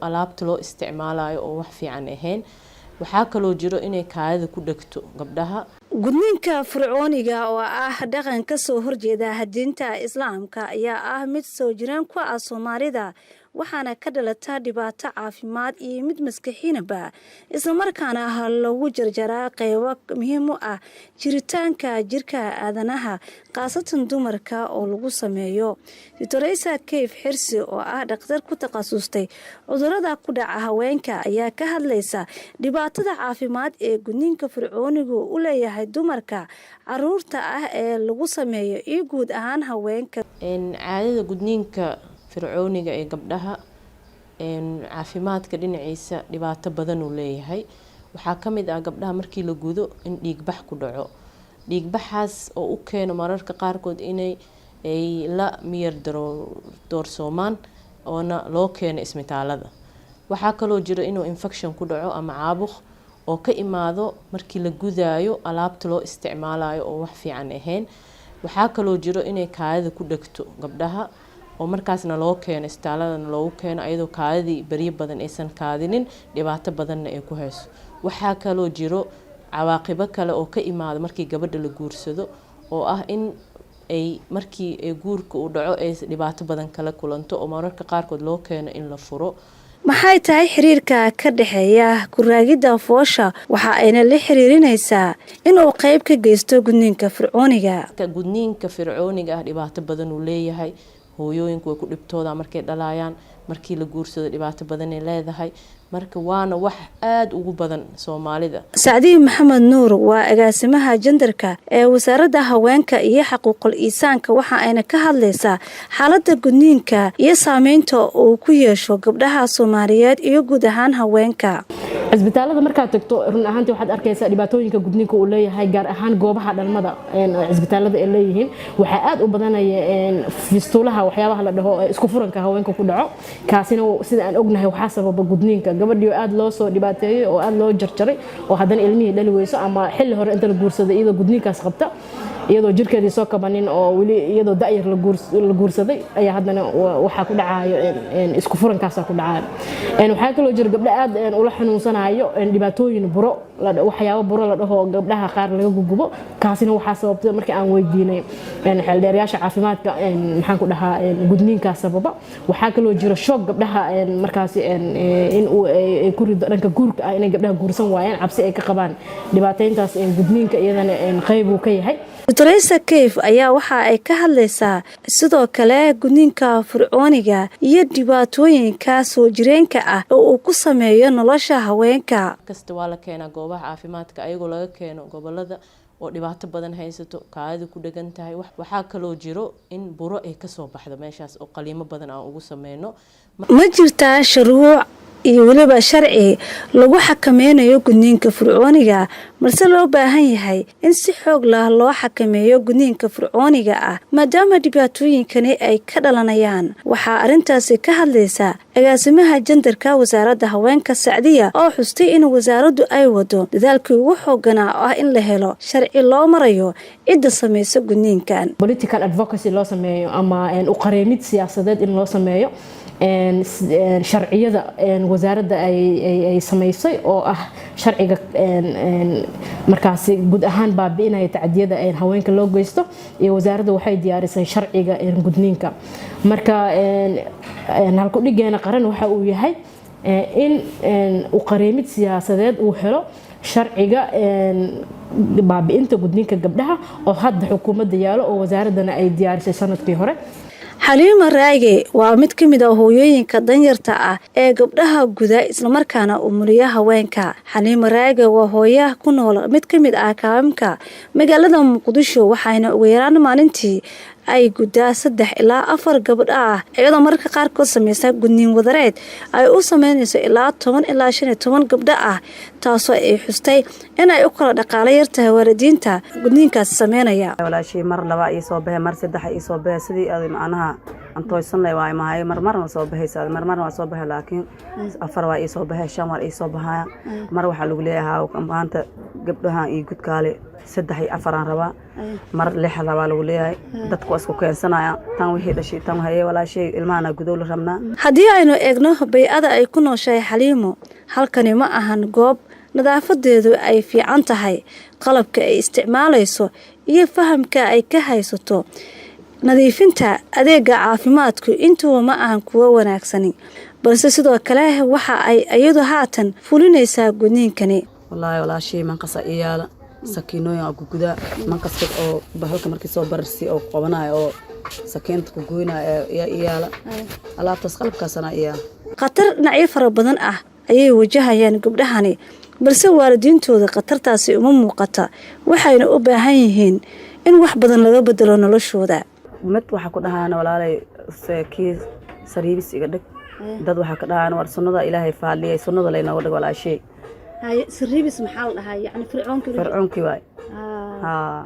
Alaabta loo isticmaalayo oo wax fiican ahayn. Waxaa kaloo jiro inay kaadida ku dhegto gabdhaha. Gudniinka fircooniga oo ah dhaqan ka soo horjeeda diinta Islaamka ayaa ah mid soo jireen ku ah Soomaalida, waxaana ka dhalata dhibaato caafimaad iyo mid maskaxiinaba, islamarkaana lagu jarjaraa qeybo muhiim u ah jiritaanka jirka aadanaha, khaasatan dumarka oo lagu sameeyo. Doctoreysa Kayf Xirsi oo ah dhakhtar ku takhasustay cudurada ku dhaca haweenka ayaa ka hadlaysa dhibaatada caafimaad ee gudniinka fircoonigu u leeyahay dumarka, caruurta ah ee lagu sameeyo iyo guud ahaan haweenka. Caadada gudniinka fircooniga ee gabdhaha caafimaadka dhinaciisa dhibaato badan uu leeyahay. Waxaa ka mid ah gabdhaha markii la gudo in dhiigbax ku dhaco, dhiigbaxaas oo u keeno mararka qaarkood inay ay la miyir doorsoomaan oona loo keeno isbitaalada. Waxaa kaloo jiro inuu infection ku dhaco ama caabuq oo ka imaado markii la gudaayo alaabta loo isticmaalayo oo wax fiican ahayn. Waxaa kaloo jiro inay kaadida ku dhegto gabdhaha oo markaasna loo keeno isbitaaladana loogu keeno ayadoo kaadidii beryo badan aysan kaadinin, dhibaato badanna ay ku hayso. Waxaa kaloo jiro cawaaqibo kale oo ka imaado markii gabadha la guursado, oo ah in ay markii guurka uu dhaco ay dhibaato badan kala kulanto oo mararka qaarkood loo keeno in la furo. Maxay tahay xiriirka ka dhexeeya kuraagidda foosha? Waxa ayna la xiriirinaysaa inuu qeyb ka geysto gudniinka fircooniga. Gudniinka fircooniga ah dhibaato badan uu leeyahay. Hooyooyinku way ku dhibtooda markay dhalayaan, markii la guursado dhibaato badanay leedahay. Marka waana wax aada ugu badan Soomaalida. Sacdiyi Maxamed Nuur waa agaasimaha gender-ka ee Wasaaradda Haweenka iyo Xaquuqul Iisaanka. Waxa ayna ka hadlaysaa xaaladda gudniinka iyo saameynta uu ku yeesho gabdhaha Soomaaliyeed iyo guud ahaan haweenka. Cisbitaalada markaad tagto, run ahaantii waxaad arkaysaa dhibaatooyinka gudniinka uu leeyahay, gaar ahaan goobaha dhalmada cisbitaalada ay leeyihiin. Waxaa aad u badanaya fistuulaha, waxyaabaha la dhaho isku furanka haweenka ku dhaco. Kaasina, sida aan ognahay, waxaa sababa gudniinka. Gabadhii oo aad loo soo dhibaateeyey oo aad loo jarjaray oo haddana ilmihii dhali weyso, ama xilli hore inta la guursaday iyadoo gudniinkaas qabta, iyadoo jirkeedii soo kabanin oo weli iyadoo da'yar la guursaday, ayaa haddana waxaa ku dhacayo isku furankaasa ku dhacayo. Waxaa kaloo jira gabdho aad ula xanuunsanayo dhibaatooyin buro, waxyaabo buro la dhaho, gabdhaha qaar laga gugubo. Kaasina waxaa sababtay, markii aan weydiinay xeeldheerayaasha caafimaadka, maxaan ku dhahaa, gudniinkaas sababa. Waxaa kaloo jira shock gabdhaha markaasi in uu ku rido dhanka guurka ah, inay gabdhaha guursan waayaan cabsi ay ka qabaan dhibaateyntaas gudniinka, iyadana qayb uu ka yahay. Doctoreysa Kayf ayaa waxa ay ka hadlaysaa sidoo kale gudniinka fircooniga iyo dhibaatooyinka soo jireenka ah oo uu ku sameeyo nolosha haweenka. Kasta waa la keenaa goobaha caafimaadka ayagoo laga keeno gobolada oo dhibaato badan haysato, kaadida ku dhegan tahay. Waxaa kaloo jiro in buro ay kasoo baxdo meeshaas oo qaliimo badan aan ugu sameyno. Ma jirtaa shuruuc iyo weliba sharci lagu xakameynayo gudniinka fircooniga, balse loo baahan yahay in si xoog lah loo xakameeyo gudniinka fircooniga ah maadaama dhibaatooyinkani ay ka dhalanayaan? Waxaa arrintaasi ka hadlaysa agaasimaha gender-ka Wasaaradda Haweenka, Sacdiya, oo xustay in wasaaraddu ay wado dadaalkii ugu xooganaa oo ah in la helo sharci loo marayo cidda samaysa gudniinkan. Political advocacy loo sameeyo ama u qareemid siyaasadeed in loo sameeyo sharciyada wasaaradda ay samaysay, oo ah sharciga markaasi guud ahaan baabi'inaya tacdiyada haweenka loo geysto, iyo wasaaradda waxay diyaarisay sharciga gudniinka. Marka halkudhigeena qaran waxa uu yahay in u qareemid siyaasadeed uu helo sharciga baabi'inta gudniinka gabdhaha oo hadda xukuumadda yaalo oo wasaaraddana ay diyaarisay sanadkii hore. Xaliima Raage waa mid ka mid ah hooyooyinka danyarta ah ee gabdhaha guda, islamarkaana umuliya haweenka. Xaliima Raage waa hooya ku nool mid ka mid ah kaamka magaalada Muqdisho, waxayna ugu yaraan maalintii ay guddaa 3 ilaa 4 gabdho ah, iyadoo mararka qaarkood sameysa gudniin wadareed ay u sameynayso ilaa 10 ilaa 15 gabdho ah, taasoo ay xustay inay u kala dhaqaalo yartahay waalidiinta gudniinkaasi sameynaya. Walaashii, mar laba ii soo baxe, mar saddex ii soo baxe, sidii aad macnaha Antoysanley waay mahay, marmarna soo baxaysa, marmarna waa soo baxay, laakiin afar waa ii soo baxay, shan waa ii soo baxaya. Mar waxaa lagu leeyahay maanta gabdhahan iyo gudkaale saddex iyo afaraan rabaa, mar lix rabaa lagu leeyahay. Dadku waa isku keensanaya, tan wixii dhashay, tan haye walaashay ilmahana gudow la rabnaa. Haddii aynu eegno bay-ada ay ku nooshahay Xaliimo, halkani ma ahan goob nadaafadeedu ay fiican tahay. Qalabka ay isticmaalayso iyo fahamka ay ka haysato nadiifinta adeega caafimaadku intuba ma ahan kuwo wanaagsani, balse sidoo kale waxa ay iyadu haatan fulinaysaa gudniinkani. Wallaahi walaashay, manqasa ii yaala, sakiinooyin aa gugudaa, manqaska oo bahalka markii soo bararsi oo qabanayo oo sakiinta ku goynayo ayaa ii yaala, alaabtaas qalabkaasana ii yaala. Khatar dhinacyo fara badan ah ayay wajahayaan gabdhahani, balse waalidiintooda khatartaasi uma muuqata, waxayna u baahan yihiin in wax badan laga bedelo noloshooda. Mid waxaa ku dhahaan, "Walaalay, kii sariibis iga dhig." Dad waxaa ka dhahaan, "War sunnada Ilaahay faadliyay, sunnada laynooga dhig, walaashay." Sariibis maxaa la dhahaa? Yani fircoonkii? Fircoonkii waay, haa.